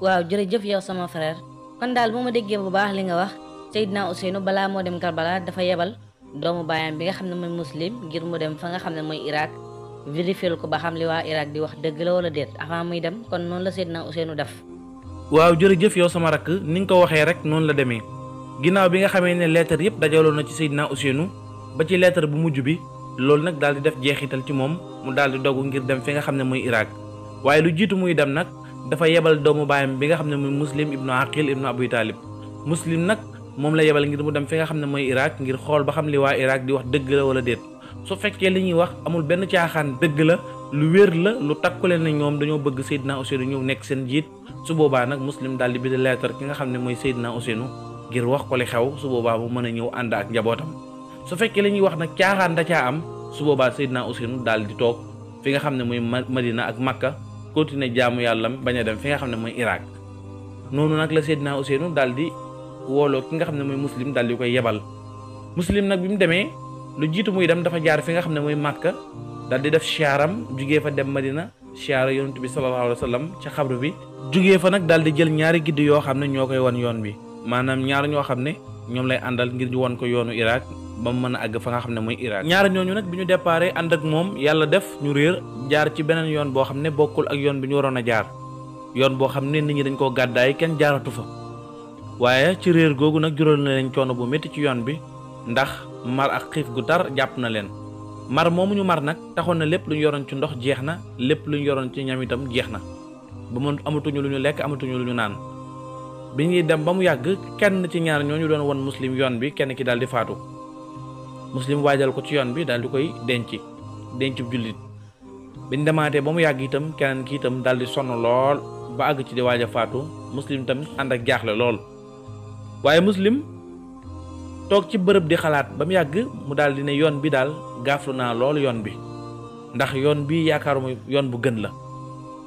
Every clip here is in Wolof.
waaw jërëjëf yow sama frère kon daal bu ma déggee bu baax li nga wax Seydina Ousseynou balaa moo dem Karbala dafa yebal doomu baayam bi nga xam ne mooy muslim ngir mu dem fa nga xam ne mooy Irak vérifier ko ba xam li waa Irak di wax dëgg la wala déet avant muy dem kon noonu la Seydina Ousseynou def. waaw jërëjëf yow sama rakk ni nga ko waxee rek noonu la demee ginnaaw bi nga xamee ne lettre yëpp dajaloo na ci Seydina Ousseynou ba ci lettre bu mujj bi loolu nag daal di def jeexital ci moom mu daal di dogu ngir dem fi nga xam ne mooy Irak waaye lu jiitu muy dem nag dafa yebal doomu baayam bi nga xam ne mooy muslim ibnu aqil ibnu abi talib muslim nag moom la yebal ngir mu dem fi nga xam ne mooy Irak ngir xool ba xam li waa Irak di wax dëgg la wala déet su fekkee li ñuy wax amul benn caaxaan dëgg la lu wér la lu takkule na ñoom dañoo bëgg Seydina Ousseynou ñëw nekk seen jiit su boobaa nag muslim daal di bind lettre ki nga xam ne mooy Seydina Ousseynou ngir wax ko li xew su boobaa mu mën a ñëw ànd ak njabootam su fekkee li ñuy wax nag caaxaan da caa am su boobaa Seydina Ousseynou daal di toog fi nga xam ne mooy Madina ak Makka continuer jaamu yàlla bañ a dem fi nga xam ne mooy Irak noonu nag la Seydina Ousseynou daal di wooloo ki nga xam ne mooy muslim daal di koy yebal muslim nag bi mu demee lu jiitu muy dem dafa jaar fi nga xam ne mooy Makka daal di def siyaram jugee fa dem Madina siyaara yonent bi sallallahu alayhi wa sallam ca xabru bi jugee fa nag daal di jël ñaari gidd yoo xam ne ñoo koy wan yoon bi maanaam ñaar ñoo xam ne ñoom lay àndal ngir ñu wan ko yoonu Irak ba mu mën a àgg fa nga xam ne mooy Irak ñaar ñooñu nag bi ñu déparé ànd ak moom yàlla def ñu réer jaar ci beneen yoon boo xam ne bokkul ak yoon bi ñu waroon a jaar yoon boo xam ne nit ñi dañ koo gàddaay kenn jaaratu fa waaye ci réer googu nag jural na leen coono bu métti ci yoon bi ndax mar ak xiif gu tar jàpp na leen mar moomu ñu mar nag taxoon na lépp lu ñu yoroon ci ndox jeex na lépp lu ñu yoroon ci ñam itam jeex na ba mu amatuñu lu ñu lekk amatuñu lu ñu naan bi ñuy dem ba mu yàgg kenn ci ñaar ñooñu doon won muslim yoon bi kenn ki daal di faatu muslim waajal ko ci yoon bi daal di koy dencub jullit biñ demaatee ba mu yàgg itam keneen ki itam daal di sonn lool ba àgg ci di waaj a faatu muslim itam ànd ak jaaxle lool waaye muslim toog ci bërëb di xalaat ba mu yàgg mu daal di ne yoon bi daal gaaflu naa lool yoon bi ndax yoon bi yaakaaruma yoon bu gën la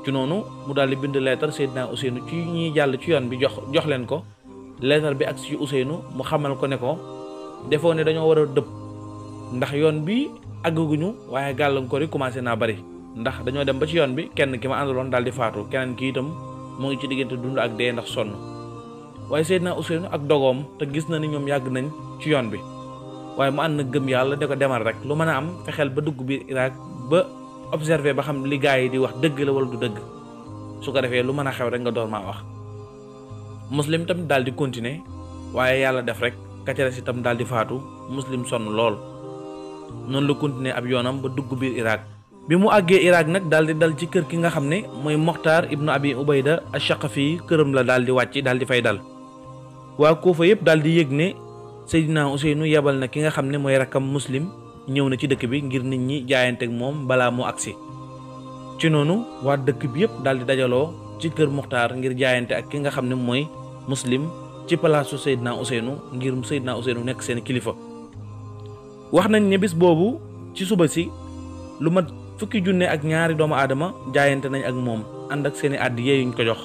ci noonu mu daal di bind leetar Seydina Ousseynou ci ñiy jàll ci yoon bi jox leen ko leetar bi ak ci Ousseynou mu xamal ko ne ko defoo ne dañoo war a dëpp ndax yoon bi àgguñu waaye gàllankoor yi commencé naa bari ndax dañoo dem ba ci yoon bi kenn ki ma àndaloon daal di faatu keneen ki itam mu ngi ci diggante dund ak dee ndax sonn waaye Seydina Ousseynou ak dogoom te gis na ni ñoom yàgg nañ ci yoon bi waaye mu ànd na gëm yàlla da ko demal rek lu mën a am fexeel ba dugg biir Irak ba observé ba xam li gaa yi di wax dëgg la wala du dëgg su ko defee lu mën a xew rek nga door maa wax muslim tamit daal di continuer waaye yàlla def rek kaccares itam daal di faatu muslim sonn lool noonu la continuer ab yoonam ba dugg biir Irak bi mu àggee Irak nag daal di dal ci kër ki nga xam ne mooy Mokhtar ibnu Abi Ubayda Ash-Shaqafi këram la daal di wàcc daal di fay dal waa Kuufa yëpp daal di yëg ne Seydina Ousseynou yebal na ki nga xam ne mooy rakkam muslim ñëw na ci dëkk bi ngir nit ñi jaayanteeg moom balaa mu agsi ci noonu waa dëkk bi yëpp daal di dajaloo ci kër Mokhtar ngir jaayante ak ki nga xam ne mooy muslim ci palaasu Seydina Ousseynou ngir Seydina Ousseynou nekk seen kilifa wax nañ ne bis boobu ci suba si lu mat fukki junne ak ñaari doomu aadama jaayante nañ ak moom ànd ak seeni àddiya yuñ ko jox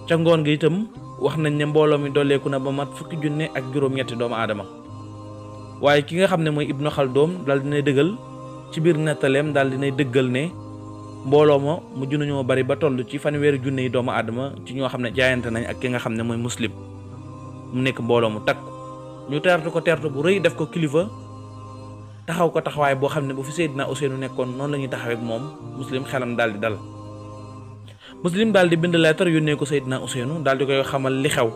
ca ngoon gi itam wax nañ ne mbooloo mi dolleeku na ba mat fukki junne ak juróom-ñetti doomu aadama waaye ki nga xam ne mooy Ibnu Xaldoom daal dinay dëggal ci biir nettaleem daal dinay dëggal ne mbooloo ma mujj nañoo bari ba toll ci fanweeri junne yi doomu aadama ci ñoo xam ne jaayante nañ ak ki nga xam ne mooy muslim mu nekk mbooloo mu takk ñu teertu ko teertu bu rëy def ko kilifa taxaw ko taxawaay boo xam ne bu fi Seydina Ousseynou nekkoon noonu la ñuy taxawee ak moom muslim xelam daal di dal muslim daal di bind lettre yónnee ko Seydina Ousseynou daal di koy xamal li xew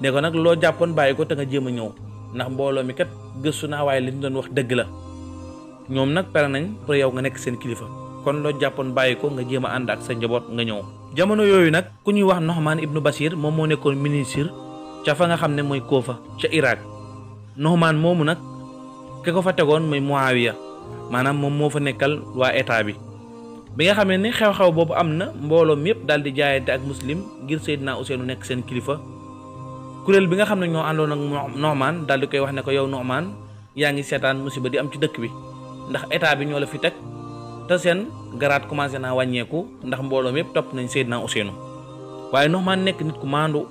ne ko nag loo jàppoon bàyyi ko te nga jéem a ñëw ndax mbooloo mi kat gëstu naa waaye li ñu doon wax dëgg la ñoom nag pare nañ pour yow nga nekk seen kilifa kon loo jàppoon bàyyi ko nga jéem a ànd ak sa njaboot nga ñëw. jamono yooyu nag ku ñuy wax Nu'man ibnu Bashir moom moo nekkoon ministre ca fa nga xam ne mooy Kuufa ca Irak Nu'man moomu nag ki ko fa tegoon mooy Muawiya maanaam moom moo fa nekkal waa état bi nga xamee ne xew-xew boobu am na mbooloom yëpp daal di jaayante ak muslim ngir Seydina Ousseynou nekk seen kilifa kuréel bi nga xam ne ñoo àndoon ak Nu'man daal di koy wax ne ko yow Nu'man yaa ngi seetaan musiba di am ci dëkk bi ndax état bi ñoo la fi teg te seen garaat commencé naa wàññeeku ndax mbooloom yëpp topp nañ Seydina Ousseynou waaye Nu'man nekk nit ku maandu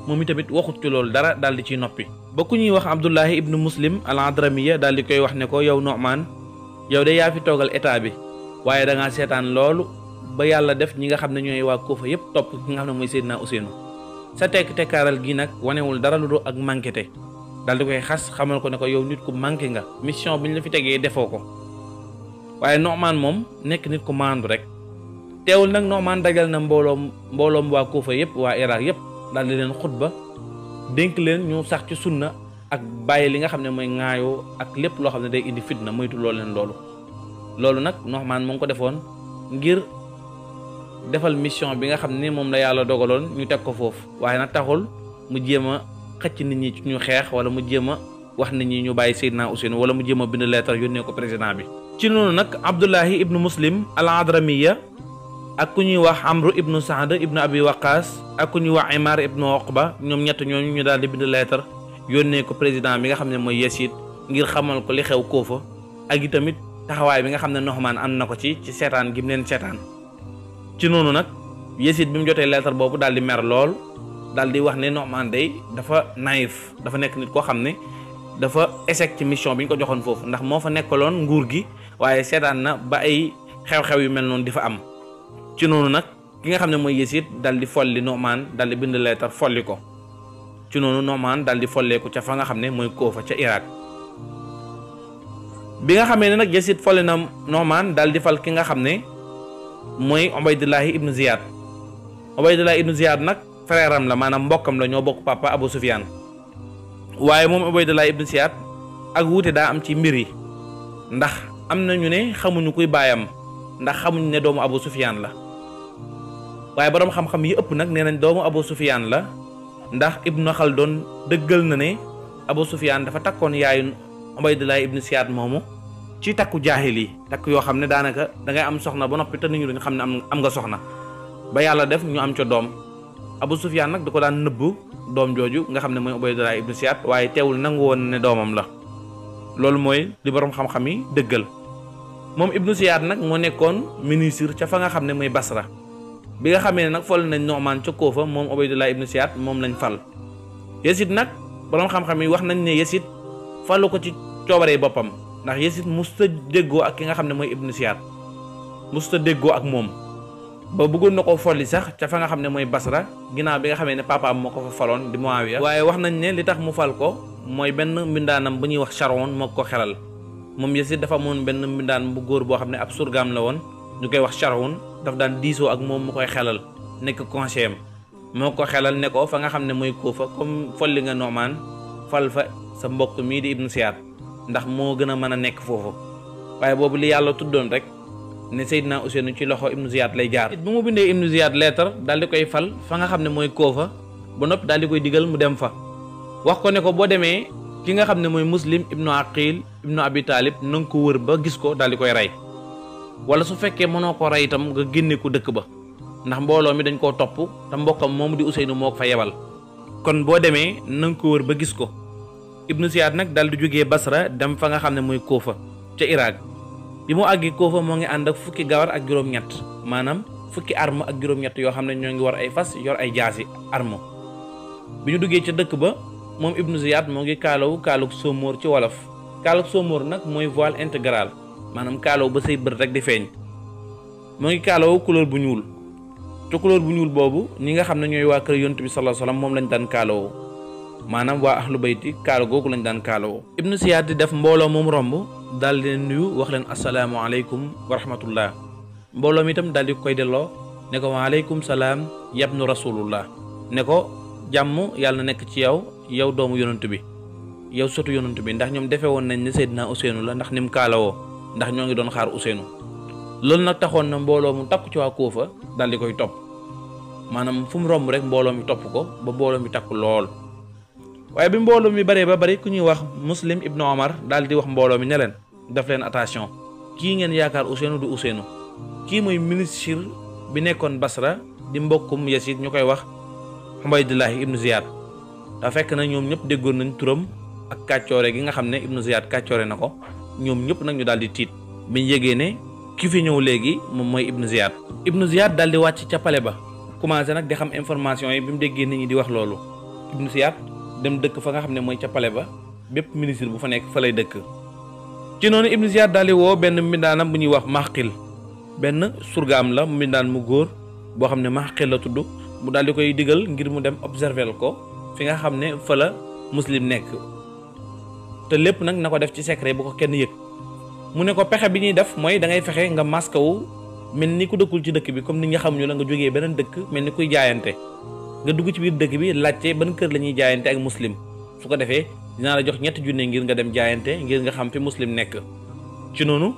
moom itamit waxut ci loolu dara daal di ciy noppi ba ku ñuy wax Abdullahi ibnu Muslim al-Adramiya daal di koy wax ne ko yow Nu'man yow de yaa fi toogal état bi waaye da ngaa seetaan loolu ba yàlla def ñi nga xam ne ñooy waa Kuufa yépp topp ki nga xam ne mooy Seydina Ousseynou sa tekkaaral gi nag wanewul dara lu dul ak manqué daal di koy xas xamal ko ne ko yow nit ku manqué nga mission bi ñu la fi tegee defoo ko waaye Nu'maan moom nekk nit ku maandu rek teewul nag Nu'maan dajal na mbooloom waa Kuufa yépp waa Irak yépp daal di leen xutba dénk leen ñu sax ci sunna ak bàyyi li nga xam ne mooy ŋaayoo ak lépp loo xam ne day indi fitna moytu loolu leen loolu nag Nu'maan mu ngi ko defoon ngir defal mission bi nga xam ne moom la yàlla dogaloon ñu teg ko foofu waaye nag taxul mu jéem a xëcc nit ñi ci ñu xeex wala mu jéem a wax nit ñi ñu bàyyi Seydina Ousseynou wala mu jéem a bind lettre yónnee ko président bi. ci noonu nag Abdullahi ibnu Muslim al-Adramiya ak ku ñuy wax Amru ibnu Saad ibnu Abi Waqaas ak ku ñuy wax Imar ibnu Uqba ñoom ñett ñooñu ñu daal di bind lettre yónnee ko président bi nga xam ne mooy Yazid ngir xamal ko li xew Kuufa ak itamit taxawaay bi nga xam ne Nu'maan am na ko ci seetaan gi mu leen seetaan. ci noonu nag Yazid bi mu jotee lettre boobu daal di mer lool daal di wax ne Nu'maan day dafa naïf dafa nekk nit koo xam ne dafa échec ci mission bi ñu ko joxoon foofu ndax moo fa nekkaloon nguur gi waaye seetaan na ba ay xew-xew yu mel noonu di fa am. ci noonu nag ki nga xam ne mooy Yazid daal di folli Nu'maan daal di bind lettre folli ko ci noonu Nu'maan daal di folleeku ca fa nga xam ne mooy Kuufa ca Irak. bi nga xamee ne nag Yazid folli na Nu'maan daal di fal ki nga xam ne mooy Ubaydullahi ibnu Ziyad. Ubaydullahi ibnu Ziyad nag frère am la maanaam mbokkam la ñoo bokk papa Abu Sufyaan waaye moom Ubaydullahi ibnu Ziyad ak wuute daa am ci mbir yi ndax am na ñu ne xamuñu kuy baayam ndax xamuñu ne doomu Abu Sufyaan la waaye borom xam-xam yi ëpp nag nee nañ doomu Abu Sufyaan la ndax Ibnu Xaldun dëggal na ne Abu Sufyaan dafa takkoon yaayu Ubaydullahi ibnu Ziyad moomu ci takku jaahil yi takk yoo xam ne daanaka dangay am soxna ba noppi te nit ñi duñ xam ne am nga soxna ba yàlla def ñu am ca doom Abu Sufyaan nag da ko daan nëbb doom jooju nga xam ne mooy Ubaydullahi ibnu Ziyad waaye teewul nangu woon ne doomam la loolu mooy li borom xam-xam yi dëggal. moom ibnu Ziyad nag moo nekkoon ministre ca fa nga xam ne mooy Basra bi nga xamee ne nag fal nañ Nu'maan ca Kuufa moom Ubaydullahi ibnu Ziyad moom lañ fal. Yazid nag borom xam-xam yi wax nañ ne Yazid falu ko ci coobaree boppam ndax Yazid musta déggoo ak ki nga xam ne mooy ibnu Ziyad musta déggoo ak moom ba bëggoon na ko folli sax ca fa nga xam ne mooy Basra ginnaaw bi nga xamee ne papaam moo ko fa faloon di Muawiya waaye wax nañ ne li tax mu fal ko mooy benn mbindaanam bu ñuy wax Sharon moo ko xelal moom Yazid dafa amoon benn mbindaan bu góor boo xam ne ab surgaam la woon ñu koy wax Sharon daf daan diisoo ak moom mu koy xelal nekk conseiller moo ko xelal ne ko fa nga xam ne mooy Kuufa comme folli nga Nu'maan fal fa sa mbokk mii di ibnu Ziyad ndax moo gën a mën a nekk foofu waaye boobu li yàlla tuddoon rek ne Seydina Ousseynou ci loxo ibnu Ziyad lay jaar. bu mu bindee ibnu Ziyad lettre daal di koy fal fa nga xam ne mooy Kuufa ba noppi daal di koy digal mu dem fa wax ko ne ko boo demee ki nga xam ne mooy Muslim ibnu Aqil ibnu Abi Talib na nga ko wër ba gis ko daal di koy rey wala su fekkee mënoo ko rey itam nga génne ko dëkk ba ndax mbooloo mi dañ koo topp te mbokkam moomu di Ousseynou moo ko fa yebal kon boo demee na nga ko wër ba gis ko. ibnu Ziyad nag daal di jógee Basra dem fa nga xam ne mooy Kuufa ca Irak bi mu àggi Kuufa moo ngi ànd ak fukki gawar ak juróom-ñett maanaam fukki arme ak juróom-ñett yoo xam ne ñoo ngi war ay fas yor ay jaasi arme bi ñu duggee ca dëkk ba moom ibnu Ziyad moo ngi kaaluk sóomóor ci wolof kaaluk sóomóor nag mooy voile intégral maanaam kaalaw ba say bët rek di feeñ moo ngi kaalaw couleur bu ñuul te couleur bu ñuul boobu ñi nga xam ne ñooy waa kër Yonent bi sallallahu alayhi wasallam moom lañ daan kaalawoo maanaam waa ahlu bayti kaala googu lañ daan kaalawoo. ibnu Ziyad di def mbooloo moom romb daal di leen nuyu wax leen asalaamaaleykum wa rahmatullah mbooloo mi itam daal di koy delloo ne ko waaleykum salaam yabnu rasulullah ne ko jàmm yàlla na nekk ci yow doomu yonent bi yow sotu yonent bi ndax ñoom defee woon nañ ne Seydina Ousseynou la ndax ni mu kaalawoo ndax ñoo ngi doon xaar Ousseynou loolu nag taxoon na mbooloo mu takku ci waa Kuufa daal di koy topp maanaam fu mu romb rek mbooloo mi topp ko ba mbooloo mi takku lool. waaye bi mbooloo mi baree ba bari ku ñuy wax Muslim ibnu Omar daal di wax mbooloo mi ne leen def leen attention kii ngeen yaakaar Ousseynou du Ousseynou kii mooy ministre bi nekkoon Basra di mbokkum Yazid ñu koy wax Ubaydullahi ibnu Ziyad da fekk na ñoom ñëpp déggoon nañ turam ak kàccoore gi nga xam ne ibnu Ziyad kàccoore na ko ñoom ñëpp nag ñu daal di tiit biñ yégee ne ki fi ñëw léegi moom mooy ibnu Ziyad daal di wàcc ca pale ba commencé nag di xam information yi bi mu déggee nit ñi di wax loolu ibnu Ziyad dem dëkk fa nga xam ne mooy ca pale ba bépp ministre bu fa nekk fa lay dëkk ci noonu ibnu Ziyad daal di woo benn mbindaanam bu ñuy wax Maqil benn surgaam la mbindaan mu góor boo xam ne Mahqil la tudd mu daal di koy digal ngir mu dem observer ko fi nga xam ne fa la Muslim nekk te lépp nag na ko def ci secret bu ko kenn yëg. mu ne ko pexe bi ñuy def mooy da ngay fexe nga masque wu mel ni ku dëkkul ci dëkk bi comme ni nga xam ñu la nga jógee beneen dëkk mel ni kuy jaayante nga dugg ci biir dëkk bi laajte ban kër la ñuy jaayante ak Muslim su ko defee dinaa la jox 3 junne ngir nga dem jaayante ngir nga xam fi Muslim nekk. ci noonu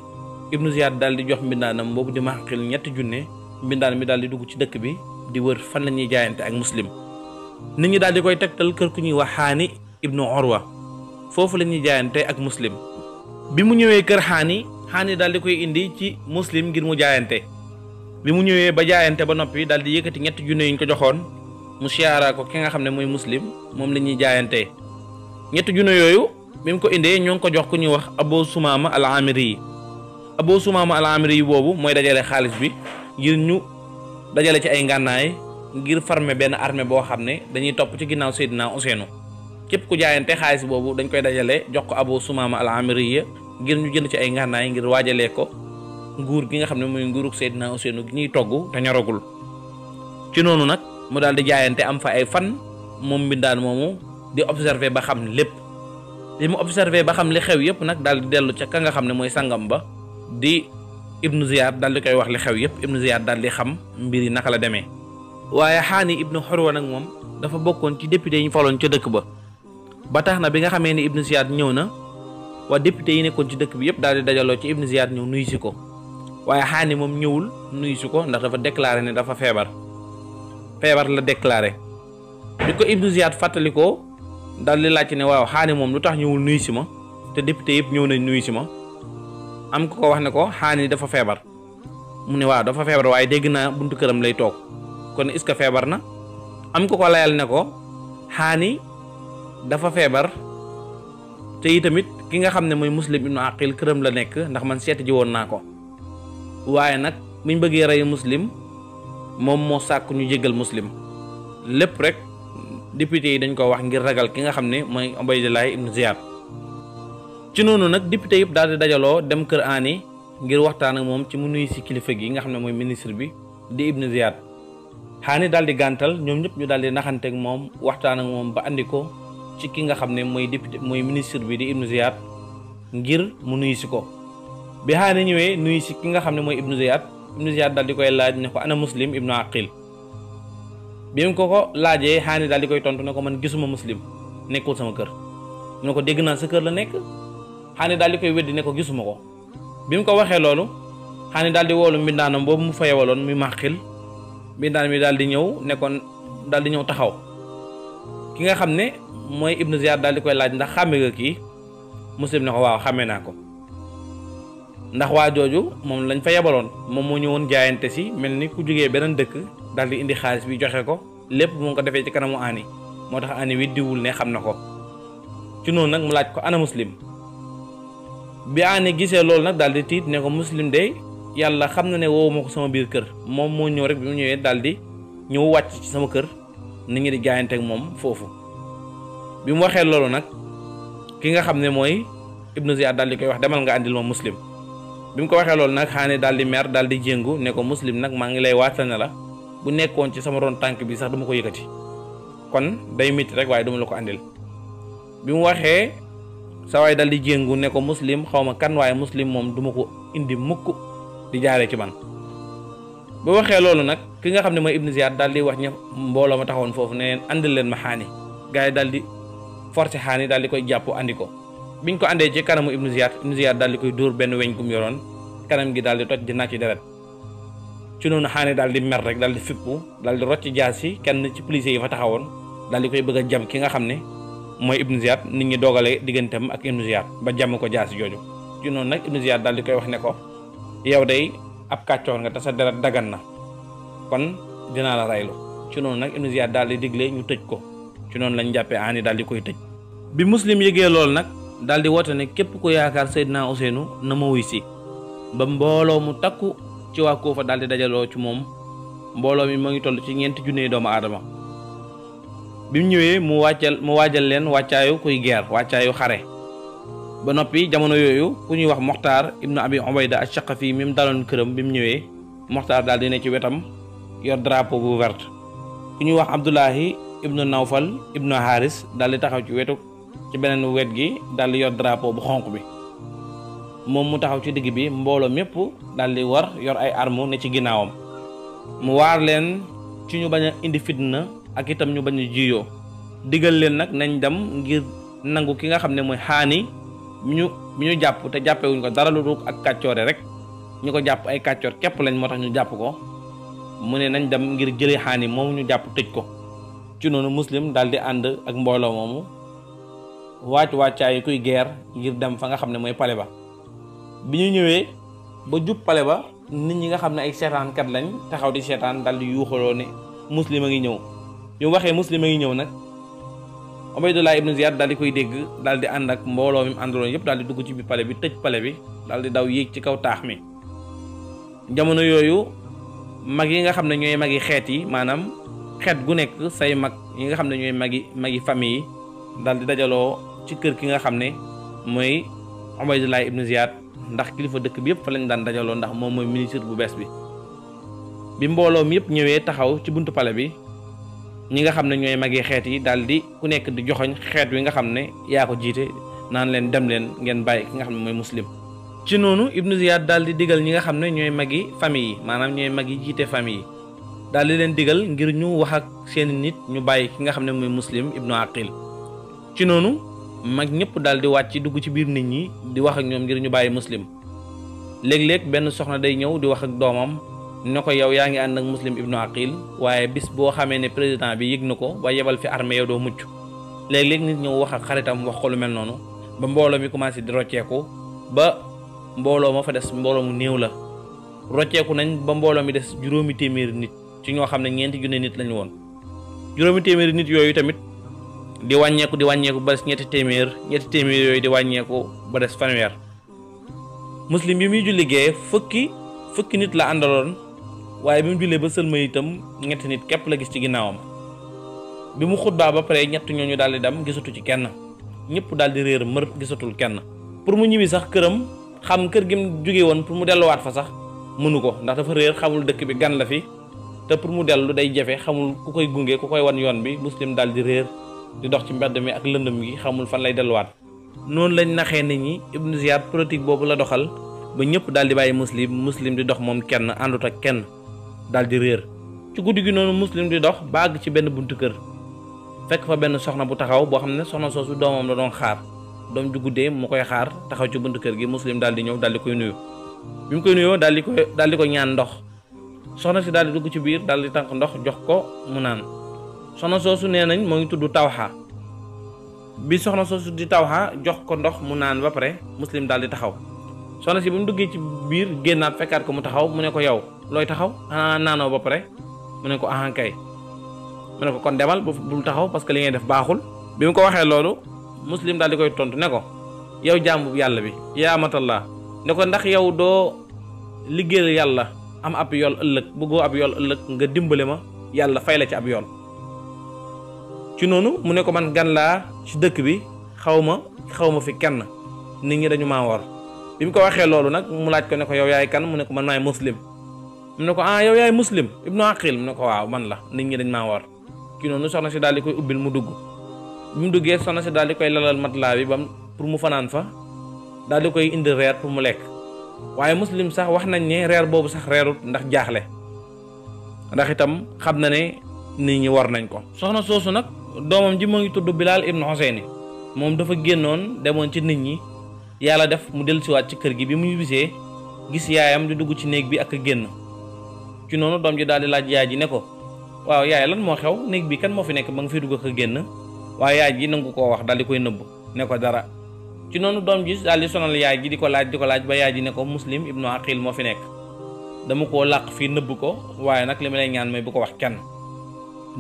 Ibnu Ziyad daal di jox mbindaanam boobu di Mahqil 3 junne mbindaan mi daal di dugg ci dëkk bi di wër fan la ñuy jaayante ak Muslim. nit ñi daal di koy tegtal kër ku ñuy wax Haani ibnu Urwa foofu la ñuy jaayante ak Muslim. bi mu ñëwee kër Haani daal di koy indi ci Muslim ngir mu jaayante bi mu ñëwee ba jaayante ba noppi daal di yëkkati 3 junne yi ñu ko joxoon mu siyaara ko ki nga xam ne mooy Muslim moom la ñuy jaayante 3 junne yooyu bi mu ko indee ñoo ngi ko jox ku ñuy wax Abu Sumaama al-Amiri yi Abu Sumaama al-Amiri yi boobu mooy dajale xaalis bi ngir ñu dajale ci ay ngànnaay ngir former benn armée boo xam ne dañuy topp ci ginnaaw Seydina Ousseynou képp ku jaayante xaalis boobu dañ koy dajale jox ko Abu Sumaama al-Amiri yi ngir ñu jënd ci ay ngànnaay ngir waajalee ko nguur gi nga xam ne mooy nguurug Seydina Ousseynou gi ñuy togg te ñoragul. ci noonu nag mu daal di jaayante am fa ay fan moom mbindaan moomu di observer ba xam lépp li mu observer ba xam li xew yëpp nag daal di dellu ca ka nga xam ne mooy sangam ba di Ibnu Ziyad daal di koy wax li xew yëpp Ibnu Ziyad daal di xam mbir yi naka la demee. waaye Haani ibnu Urwa nag moom dafa bokkoon ci député yi ñu faloon ca dëkk ba tax na bi nga xamee ni Ibnu Ziyad ñëw na waa député yi nekkoon ci dëkk bi yëpp daal di dajaloo ci Ibnu Ziyad ñëw nuyu si ko waaye Haani moom ñëwul nuyu si ko ndax dafa déclaré ne dafa feebar la déclaré bi ko Ibnu Ziyad fàttalikoo daal di laajte ne waaw Haani moom lu tax ñëwul nuyu si ma te député yëpp ñëw nañ nuyu si ma am ko wax ne ko Haani dafa feebar mu ne waaw dafa feebar waaye dégg naa buntu këram lay toog kon est-ce que feebar na am ko layal ne ko Haani dafa feebar te itamit ki nga xam ne mooy Muslim ibnu Aqil këram la nekk ndax man seeti ji woon naa ko waaye nag buñ bëggee rey Muslim moom moo sàkk ñu jégal Muslim lépp rek député yi dañ ko wax ngir ragal ki nga xam ne mooy Ubaydullah ibnu Ziyad. ci noonu nag député yëpp daal di dajaloo dem kër Haani ngir waxtaan ak moom ci mu nuyu si kilifa gi nga xam ne mooy ministre bi di Ibnu Ziyad. Haani daal di gàntal ñoom ñëpp ñu daal di naxante ak moom waxtaan ak moom ba andi ko ci ki nga xam ne mooy député mooy ministre bi di Ibnu Ziyad ngir mu nuyu si ko. bi Haani ñëwee nuyu si ki nga xam ne mooy Ibnu Ziyad daal di koy laaj ne ko ana Muslim ibnu Aqil bi mu ko laajee Haani daal di koy tontu ne ko man gisuma Muslim nekkul sama kër mu ne ko dégg naa sa kër la nekk Haani daal di koy weddi ne ko gisuma ko. bi mu ko waxee loolu Haani daal di woolu mbindaanam boobu mu fa yewaloon muy Mahqil mbindaan mi daal di ñëw nekkoon daal di ñëw taxaw ki nga xam ne mooy Ibnu Ziyad daal di koy laaj ndax xàmme nga kii Muslim ne ko waaw xàmme naa ko ndax waa jooju moom lañ fa yebaloon moom moo ñëwoon jaayante si mel ni ku jógee beneen dëkk daal di indi xaalis bi joxe ko lépp mu ngi ko defee ci kanamu Haani moo tax Haani wi diwul ne xam na ko ci noonu nag mu laaj ko ana Muslim bi Haani gisee loolu nag daal di tiit ne ko Muslim de yàlla xam na ne woowu ma ko sama biir kër moom moo ñëw rek bi mu ñëwee daal di ñëw wàcc ci sama kër nit ñi di jaayante ak moom foofu. bi mu waxee loolu nag ki nga xam ne mooy Ibnu Ziyad daal di koy wax demal nga àndil ma Muslim bi mu ko waxee loolu nag Haani daal di mer daal di jéngu ne ko Muslim nag maa ngi lay waatal ne la bu nekkoon ci sama ron tànk bi sax dama ko yëkkati kon day métti rek waaye duma la ko àndil. bi mu waxee sa waay daal di jéngu ne ko Muslim xaw ma kan waaye Muslim moom duma ko indi mukk di jaaree ci man. bu waxee loolu nag ki nga xam ne mooy Ibnu Ziyad daal di wax ña mbooloo ma taxawoon foofu ne leen andil leen ma Haani gars yi daal di forcé Haani daal di koy jàpp andi ko biñ ko andee ci kanamu Ibnu Ziyad daal di koy dóor benn weñ gum yoroon kanam gi daal di toj di nàcc deret ci noonu Haani daal di mer rek daal di fippu daal di rocc jaasi kenn ci policiers yi fa taxawoon daal di koy bëgg a jam ki nga xam ne mooy Ibnu Ziyad nit ñi doogale digganteem ak Ibnu Ziyad ba jàmm ko jaasi jooju ci noonu nag Ibnu Ziyad daal di koy wax ne ko yow day ab kàccoor nga te sa deret dagan na kon dinaa la raylu ci noonu nag Ibnu Ziyad daal di digle ñu tëj ko ci noonu lañ jàppee Haani daal di koy tëj. bi Muslim yëgee loolu nag daal di woote ne képp ku yaakaar Seydina Ousseynou na ma wuy si ba mbooloo mu takku ci waa Kuufa daal di dajaloo ci moom mbooloo mi moo ngi toll ci 4 junne doomu aadama. bi mu ñëwee mu waajal leen wàccaayu kuy guerre wàccaayu xare ba noppi jamono yooyu ku ñuy wax Moxtaar ibnu Abi Ubayda Ash-Shaqafi mi mu daloon këram bi mu ñëwee Moxtaar daal di ne ci wetam yor drapeau bu vert. ku ñuy wax Abdullahi ibnu Nawfal ibnu Haris daal di taxaw ci wetu ci beneen wet gi daal di yor drapeau bu xonq bi moom mu taxaw ci digg bi mbooloo mépp daal di war yor ay armes ne ci ginnaawam mu waar leen ci ñu bañ a indi fitna ak itam ñu bañ a jiyoo digal leen nag nañ dem ngir nangu ki nga xam ne mooy xaani mi ñu jàpp te jàppewuñ ko dara lu dul ak kàccoore rek ñu ko jàpp ay kàccoor képp lañ moo tax ñu jàpp ko mu ne nañ dem ngir jëli xaani moomu ñu jàpp tëj ko. ci noonu Muslim daal di ànd ak mbooloo moomu wàccaay kuy guerre ngir dem fa nga xam ne mooy pale ba. bi ñu ñëwee ba jub pale ba nit ñi nga xam ne ay seetaankat lañ taxaw di seetaan daal di yuuxaloo ne Muslim a ngi ñëw bi mu waxee Muslim a ngi ñëw nag Ubaydullah ibnu Ziyad daal di koy dégg daal di ànd ak mbooloo mi mu àndaloon yëpp daal di dugg ci biir pale bi tëj pale bi daal di daw yéeg ci kaw taax mi. jamono yooyu mag yi nga xam ne ñooy magi xeet yi maanaam xeet gu nekk say mag yi nga xam ne ñooy magi famille yi daal di dajaloo ci kër ki nga xam ne mooy Ubaydullah ibnu Ziyad ndax kilifa dëkk bi yëpp fa lañ daan dajaloo ndax moom mooy ministre bu bees bi. bi mbooloo mi yëpp ñëwee taxaw ci buntu pale bi ñi nga xam ne ñooy magi xeet yi daal di ku nekk di joxoñ xeet wi nga xam ne yaa ko jiite naan leen dem leen ngeen bàyyi ki nga xam ne mooy Muslim. ci noonu ibnu Ziyad daal di digal ñi nga xam ne ñooy magi famille yi maanaam ñooy magi jiite famille yi daal di leen digal ngir ñu wax ak seeni nit ñu bàyyi ki nga xam ne mooy Muslim ibnu Aqil. ci noonu mag ñëpp daal di wàcc dugg ci biir nit ñi di wax ak ñoom ngir ñu bàyyi Muslim. léeg-léeg benn soxna day ñëw di wax ak doomam ne ko yow yaa ngi ànd ak Muslim ibnu Aqil waaye bis boo xamee ne président bi yëg na ko ba yebal fi armée yow doo mucc. léeg-léeg nit ñëw wax ak xaritam wax ko lu mel noonu ba mbooloo mi commencé di rocceeku ba mbooloo ma fa des mbooloo mu néew la rocceeku nañ ba mbooloo mi des 5 téeméeri nit ci ñoo xam ne 4 junne nit lañu woon. 5 téeméeri nit yooyu tamit di wàññeeku ba des 2 téeméer yooyu di wàññeeku ba des 100. Muslim bi muy julli gee fukki nit la àndaloon waaye bi mu jullee ba sëlma itam 2 nit képp la gis ci ginnaawam. bi mu xutbaa ba pare 2 ñooñu daal di dem gisatu ci kenn ñëpp daal di réer mër gisatul kenn. pour mu ñibbi sax këram xam kër gi mu jóge woon pour mu delluwaat fa sax mënu ko ndax dafa réer xamul dëkk bi gan la fi te pour mu dellu day jafe xamul ku koy gunge ku koy wan yoon bi. Muslim daal di réer di dox ci mbedd mi ak lëndëm gi xamul fan lay delluwaat. noonu lañ naxee nit ñi ibnu Ziyad politique boobu la doxal ba ñëpp daal di bàyyi Muslim di dox moom kenn àndut ak kenn daal di réer. ci guddi gi noonu Muslim di dox ba àgg ci benn buntu kër fekk fa benn soxna bu taxaw boo xam ne soxna soosu doomam la doon xaar doom ju guddee mu koy xaar taxaw ci buntu kër gi. Muslim daal di ñëw daal di koy nuyu bi mu koy nuyoo daal di ko ñaan ndox soxna si daal di dugg ci biir daal di tànk ndox jox ko mu naan. soxna soosu nee nañ moo ngi tudd Tawxa. bi soxna soosu di Tawxa jox ko ndox mu naan ba pare Muslim daal di taxaw soxna si ba mu duggee ci biir génnaat fekkaat ko mu taxaw mu ne ko yow looy taxaw naanoo ba pare mu ne ko ahankay mu ne ko kon demal bul taxaw parce que li ngay def baaxul. bi mu ko waxee loolu Muslim daal di koy tontu ne ko yow jaamu yàlla bi yaa amatallah ne ko ndax yow doo liggéeyal yàlla am ab yool ëllëg bëggoo ab yool ëllëg nga dimbale ma yàlla fay la ci ab yool. ci noonu mu ne ko man gan laa ci dëkk bi xaw ma fi kenn nit ñi dañu maa war. bi mu ko waxee loolu nag mu laaj ko ne ko yow yaay kan mu ne ko man maay Muslim. mu ne ko yow yaay Muslim ibnu Aqil mu ne ko waaw man la nit ñi dañ maa war. ci noonu soxna si daal di koy ubbil mu dugg bi mu duggee soxna si daal di koy lalal matelas bi bam pour mu fanaan fa daal di koy indi reer pour mu lekk waaye Muslim sax wax nañ ne reer boobu sax reerut ndax jaaxle ndax itam xam na ne nit ñi war nañ ko. soxna soosu nag doomam ji moo ngi tudd Bilal ibnu Husayni moom dafa génnoon demoon ci nit ñi yàlla def mu dellusiwaat ci kër gi bi muy wisee gis yaayam di dugg ci néeg bi ak génn. ci noonu doom ji daal di laaj yaay ji ne ko waaw yaay lan moo xew néeg bi kan moo fi nekk ba nga fiy dugg ak génn waaye yaay ji nangu koo wax daal di koy nëbb ne ko dara. ci noonu doom ji daal di sonal yaay ji di ko laaj ba yaay ji ne ko Muslim ibnu Aqil moo fi nekk dama koo làq fii nëbb ko waaye nag li ma lay ñaan mooy bu ko wax kenn.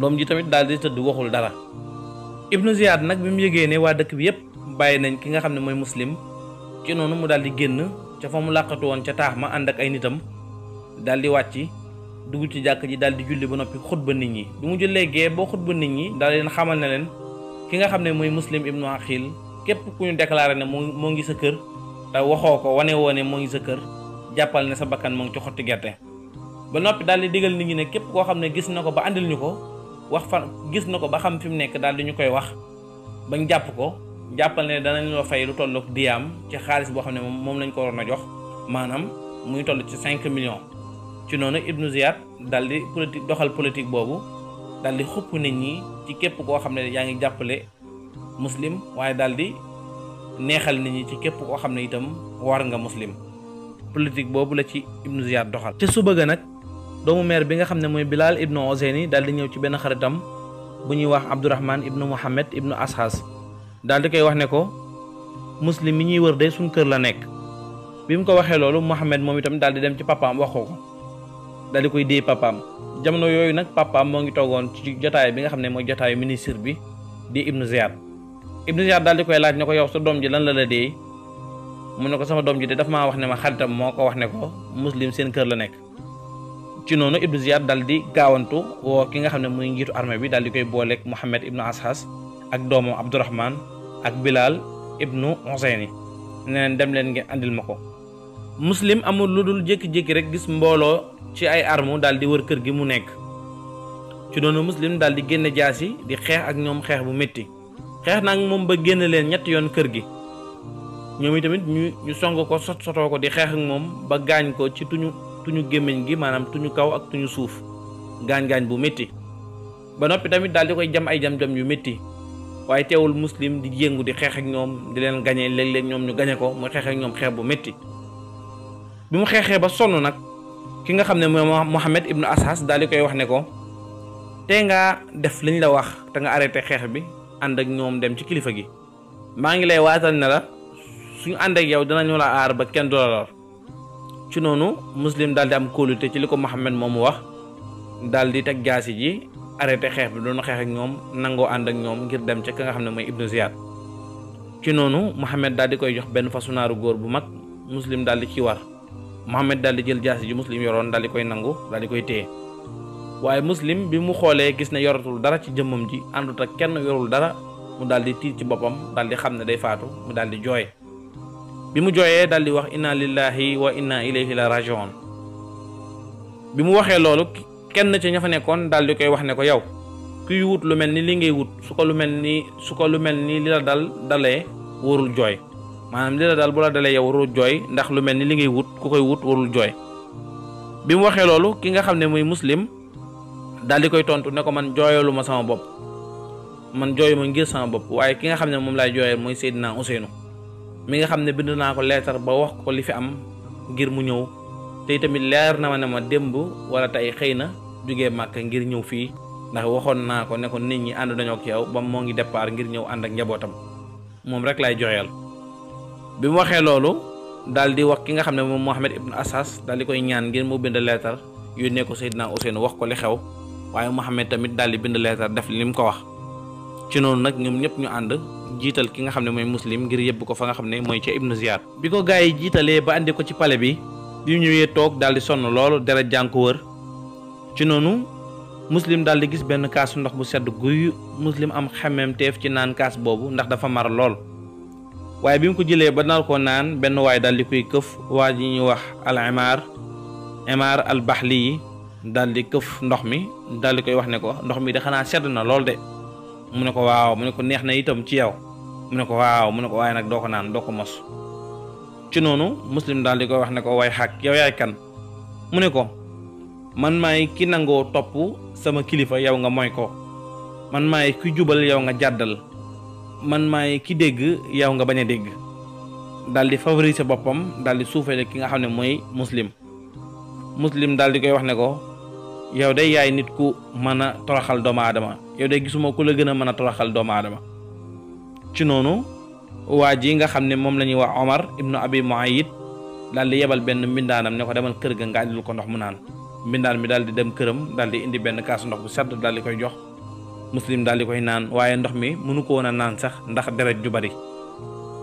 doom ji tamit daal di tëdd waxul dara. ibnu Ziyad nag bi mu yëgee ne waa dëkk bi yëpp bàyyi nañ ki nga xam ne mooy Muslim ci noonu mu daal di génn ca fa mu làqatu woon ca taax ma ànd ak ay nitam daal di wàcc dugg ci jàkk ji daal di julli ba noppi xutba nit ñi. bi mu jullee gee boo xutba nit ñi daal leen xamal ne leen ki nga xam ne mooy Muslim ibnu Aqil képp ku ñu déclaré ne moo ngi sa kër te waxoo ko wane woo ne moo ngi sa kër jàppal ne sa bakkan moo ngi ci xotti gerte. ba noppi daal di digal nit ñi ne képp koo xam ne gis na ko ba andil ñu ko wax fan gis na ko ba xam fi mu nekk daal di ñu koy wax bañ jàpp ko jàppal ne danañ la fay lu tollook diyaam ci xaalis boo xam ne moom lañ ko waroon a jox maanaam muy toll ci 5 millions. ci noonu Ibnu Ziyad daal di doxal politique boobu daal di xupp nit ñi ci képp koo xam ne yaa ngi jàppale muslim waaye daal di neexal nit ñi ci képp koo xam ne itam war nga muslim. politique boobu la ci Ibnu Ziyad doxal. ci suba ga nag doomu maire bi nga xam ne mooy Bilal ibnu Husayni daal di ñëw ci benn xaritam bu ñuy wax Abdurrahman ibnu Muhammad ibnu Ashas daal di koy wax ne ko muslim mi ñuy wër de suñ kër la nekk. bi mu ko waxee loolu Muhammad moom itam daal di dem ci papaam wax ko daal di koy dee papaam. jamono yooyu nag papaam moo ngi toogoon ci jotaay bi nga xam ne mooy jotaayu ministre bi di Ibnu Ziyad. Ibnu Ziyad daal di koy laaj ne ko yow sa doom ji lan la dee mu ne ko sama doom ji de daf maa wax ne ma xaritam moo ko wax ne ko muslim seen kër la nekk. ci noonu Ibnu Ziyad daal di gaawantu woo ki nga xam ne muy njiitu armée bi daal di koy booleeg Muhammad ibnu Ashas ak doomam Abdurrahman ak Bilal ibnu Husayni neneen dem leen ngeen andil ma ko. muslim amul lu dul jékki-jékki rek gis mbooloo ci ay armu daal di wër kër gi mu nekk. ci noonu muslim daal di génne jaasi di xeex ak ñoom xeex bu métti xeex nag moom ba génn leen ñetti yoon kër gi. ñoom itamit ñu song ko sotoo ko di xeex ak moom ba gaañ ko ci tuñu gémmiñ gi maanaam tuñu kaw ak tuñu suuf gaañ-gaañ bu métti ba noppi tamit daal di koy jam ay jam-jam yu métti waaye teewul muslim di yëngu di xeex ak ñoom di leen gañe léeg-léeg ñoom ñu gañe ko muy xeex ak ñoom xeex bu métti. bi mu xeexee ba sonn nag ki nga xam ne mooy Muhammad ibnu Ashas daal di koy wax ne ko tey ngaa def liñ la wax te nga arrêté xeex bi ànd ak ñoom dem ci kilifa gi maa ngi lay waatal ne la suñu ànd ak yow dinañu la aar ba kenn du la lor. ci noonu muslim daal di am kóolute ci li ko Muhammad moomu wax daal di teg jaasi ji arrêté xeex bi doon xeex ak ñoom nangoo ànd ak ñoom ngir dem ca ka nga xam ne mooy Ibnu Ziyad. ci noonu Muhammad daal di koy jox benn fasu naaru góor bu mag muslim daal di ci war Muhammad daal di jël jaasi ji muslim yoroon daal di koy nangu daal di koy téye waaye muslim bi mu xoolee gis ne yoratul dara ci jëmmam ji àndut ak kenn yorul dara mu daal di tiit ci boppam daal di xam ne day faatu mu daal di jooy. bi mu jooyee daal di wax inna lillahi wa inna ilayhi la rajiun. bi mu waxee loolu kenn ci ña fa nekkoon daal di koy wax ne ko yow kuy wut lu mel ni li ngay wut su ko lu mel ni li la dalee warul jooy maanaam li la dal bu la dalee yow warul jooy ndax lu mel ni li ngay wut ku koy wut warul jooy. bi mu waxee loolu ki nga xam ne muy muslim daal di koy tontu ne ko man jooyalu ma sama bopp man jooyu ma ngir sama bopp waaye ki nga xam ne moom laay jooyal mooy Seydina Ousseynou mi nga xam ne bind naa ko leetar ba wax ko li fi am ngir mu ñëw te tamit leer na ma ne ma démb wala tey xëy na jógee Màkka ngir ñëw fii ndax waxoon naa ko ne ko nit ñi ànd nañoo ak yow ba moo ngi départ ngir ñëw ànd ak njabootam moom rek lay jooyal. bi mu waxee loolu daal di wax ki nga xam ne moom Muhammad ibnu Ashas daal di koy ñaan ngir mu bind leetar yónnee ko Seydina Ousseynou wax ko li xew waaye Muhammad tamit daal di bind leetar def li mu ko wax. ci noonu nag ñoom ñëpp ñu ànd jiital ki nga xam ne mooy muslim ngir yëbb ko fa nga xam ne mooy ca Ibnu Ziyad. bi ko gaa yi jiitalee ba andi ko ci palais bi mu ñëwee toog daal di sonn loolu deret jàng ko wër ci noonu muslim daal di gis benn kaasu ndox bu sedd guy muslim am xemmeem teef ci naan kaas boobu ndax dafa mar lool waaye bi mu ko jëlee ba nar ko naan benn waay daal di koy këf waa ji ñuy wax al Imaar al Bahli yi daal di këf ndox mi daal di koy wax ne ko ndox mi de xanaa sedd na lool de. mu ne ko waaw mu ne ko neex na itam ci yow mu ne ko waaw mu ne ko waaye nag doo ko naan doo ko mos. ci noonu muslim daal di koy wax ne ko waay xaq yow yaay kan mu ne ko man maay ki nangoo topp sama kilifa yow nga moy ko man maay ki jubal yow nga jàddal man maay ki dégg yow nga bañ a dégg daal di favoriser boppam daal di suufale ki nga xam ne mooy muslim daal di koy wax ne ko yow day yaay nit ku mën a toroxal doomu aadama yow day gisuma ku la gën a mën a toroxal doomu aadama. ci noonu waa ji nga xam ne moom la ñuy wax Omar ibnu Abi Muayyid daal di yebal benn mbindaanam ne ko demal kër ga nga andil ko ndox mu naan mbindaan mi daal di dem këram daal di indi benn kaasu ndox bu sedd daal di koy jox muslim daal di koy naan waaye ndox mi mënu ko woon a naan sax ndax deret ju bari.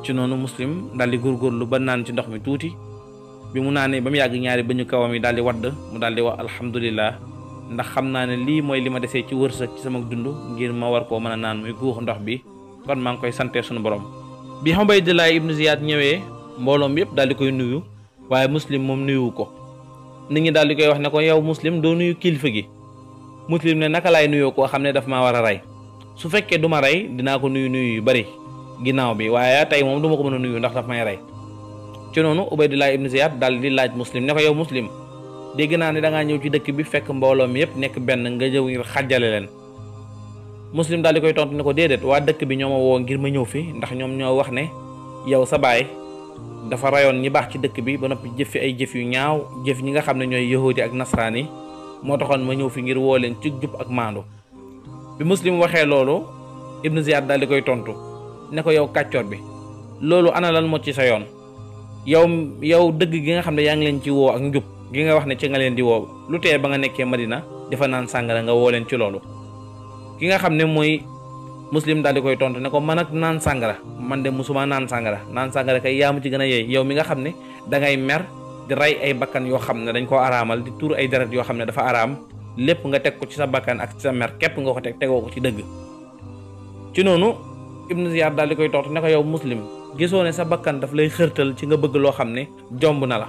ci noonu muslim daal di góorgóorlu ba naan ci ndox mi tuuti bi mu naanee ba mu yàgg ñaari ba ñu kawam yi daal di wadd mu daal di wax alhamdulillah ndax xam naa ne lii mooy li ma desee ci wërsëg ci sama dund ngir ma war koo mën a naan muy guux ndox bi kon maa ngi koy sante suñu borom. bi Ubaydullah ibnu Ziyad ñëwee mbooloom yépp daal di koy nuyu waaye Muslim moom nuyuwu ko. nit ñi daal di koy wax ne ko yow Muslim doo nuyu kilifa gi. Muslim ne naka laay nuyoo koo xam ne daf maa war a rey su fekkee du ma rey dinaa ko nuyu yu bari ginnaaw bi waaye tey moom du ma ko mën a nuyu ndax daf may rey. ci noonu Ubaydullah ibnu Ziyad daal di laaj Muslim ne ko yow Muslim dégg naa ne dangaa ñëw ci dëkk bi fekk mbooloo mi yépp nekk benn nga ñëw ngir xàjjale leen. Muslim daal di koy tontu ne ko déedéet waa dëkk bi ñoo ma woo ngir ma ñëw fi ndax ñoom ñoo wax ne yow sa baay dafa rayoon ñi baax ci dëkk bi ba noppi jëf fi ay jëf yu ñaaw jëf ñi nga xam ne ñooy yahudi ak nasraan yi moo taxoon ma ñëw fi ngir woo leen ci jub ak maandu. bi Muslim waxee loolu ibnu Ziyad daal di koy tontu ne ko yow kàccoor bi loolu ana lan moo ci sa yoon yow dëgg gi nga xam ne yaa ngi leen ci woo ak njub gi nga wax ne ci nga leen di woo lu tee ba nga nekkee Madina dafa naan sàngara nga woo leen ci loolu. ki nga xam ne mooy Muslim daal di koy tontu ne ko man ak naan sàngara man de musuma naan sàngara kay yaa mu ci gën a yeey yow mi nga xam ne dangay mer di rey ay bakkan yoo xam ne dañ koo araamal di tuur ay deret yoo xam ne dafa araam lépp nga teg ko ci sa bakkan ak ci sa mer képp nga ko tegoo ko ci dëgg. ci noonu ibnu Ziyad daal di koy tontu ne ko yow Muslim gisoo ne sa bakkan daf lay xërtal ci nga bëgg loo xam ne jomb na la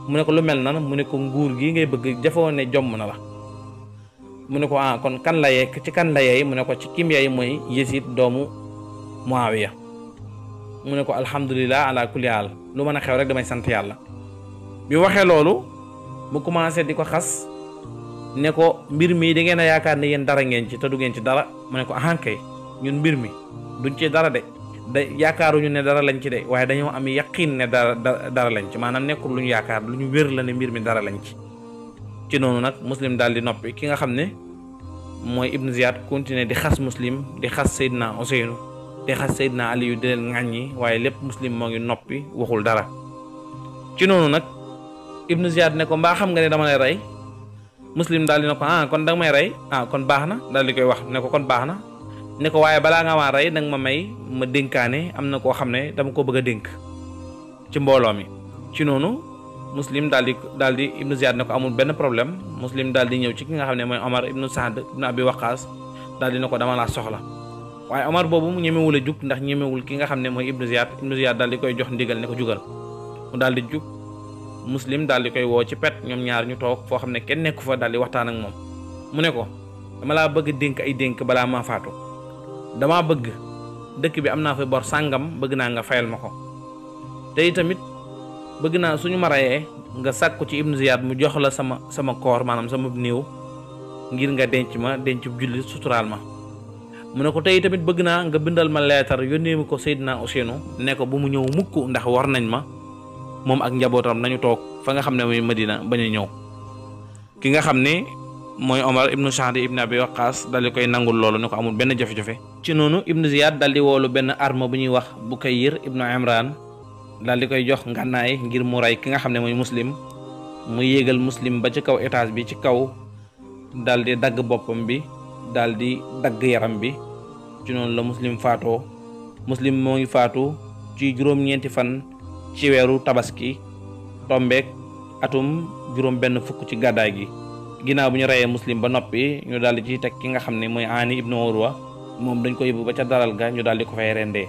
mu ne ko lu mel nan mu ne ko nguur gi ngay bëgg jafoo ne jomb na la. mu ne ko kon kan la yee ci kan la yee mu ne ko ci kim yee mooy Yazid doomu Muawiya. mu ne ko alhamdulilah ala kulli haal lu mën a xew rek damay sant yàlla. bi waxee loolu mu commencé di ko xas ne ko mbir mi da ngeen a yaakaar ne yéen dara ngeen ci te du ngeen ci dara mu ne ko kay ñun mbir mi duñ ci dara de yaakaaruñu ne dara lañ ci de waaye dañoo am yaqiin ne dara lañ ci maanaam nekkul lu ñu yaakaar lu ñu wér la ne mbir mi dara lañ ci. ci noonu nag Muslim daal di noppi ki nga xam ne mooy ibnu Ziyad continuer di xas Muslim di xas Seydina Useynu di xas Seydina Aliyu di leen ŋàññi waaye lépp Muslim moo ngi noppi waxul dara. ci noonu nag ibnu Ziyad ne ko mbaa xam nga ne dama lay rey Muslim daal di ne ko kon danga may rey kon baax na daal di koy wax ne ko kon baax na ne ko waaye balaa nga maa rey danga ma may ma dénkaane am na koo xam ne dama ko bëgg a dénk ci mbooloo mi. ci noonu Muslim daal di ibnu Ziyad ne ko amul benn problème Muslim daal di ñëw ci ki nga xam ne mooy Omar ibnu Saad ibnu Abi Waqaas daal di ne ko dama laa soxla waaye Omar boobu mu ñemewul a jug ndax ñemewul ki nga xam ne mooy ibnu Ziyad daal di koy jox ndigal ne ko jugal mu daal di jug. Muslim daal di koy woo ci pet ñoom ñaar ñu toog foo xam ne kenn nekku fa daal di waxtaan ak moom mu ne ko dama laa bëgg dénk ay dénk balaa maa faatu dama bëgg dëkk bi am naa fa bor sàngam bëgg naa nga fayal ma ko te tamit bëgg naa suñu ma rayee nga sàkku ci ibnu Ziyad mu jox la sama koor maanaam sama néew ngir nga denc ma dencub jullit suturaal ma mu ne ko tey tamit bëgg naa nga bindal ma leetar yónnee mi ko Seydina Useynu ne ko bu mu ñëw mukk ndax war nañ ma moom ak njabootam nañu toog fa nga xam ne mooy Madina bañ a ñëw. ki nga xam ne mooy Omar ibnu Saad ibnu Abi Waqaas dal di koy nangul loolu ne ko amul benn jafe-jafe. ci noonu ibnu Ziyad dal di woolu benn arme bu ñuy wax Bukayr ibnu Imran dal di koy jox ngànnaay ngir mu rey ki nga xam ne mooy Muslim mu yéegal Muslim ba ci kaw étage bi ci kaw dal di dagg boppam bi dal di dagg yaram bi. ci noonu la Muslim faatoo Muslim moo ngi faatu ci juróom-ñeenti fan ci weeru tabaski tombeek atum juróom benn fukk ci gàddaay gi. ginnaaw bu ñu reyee Muslim ba noppi ñu daal di ci teg ki nga xam ne mooy Ani ibnu Urwa moom dañ ko yóbbu ba ca daral ga ñu daal di ko fay rendee.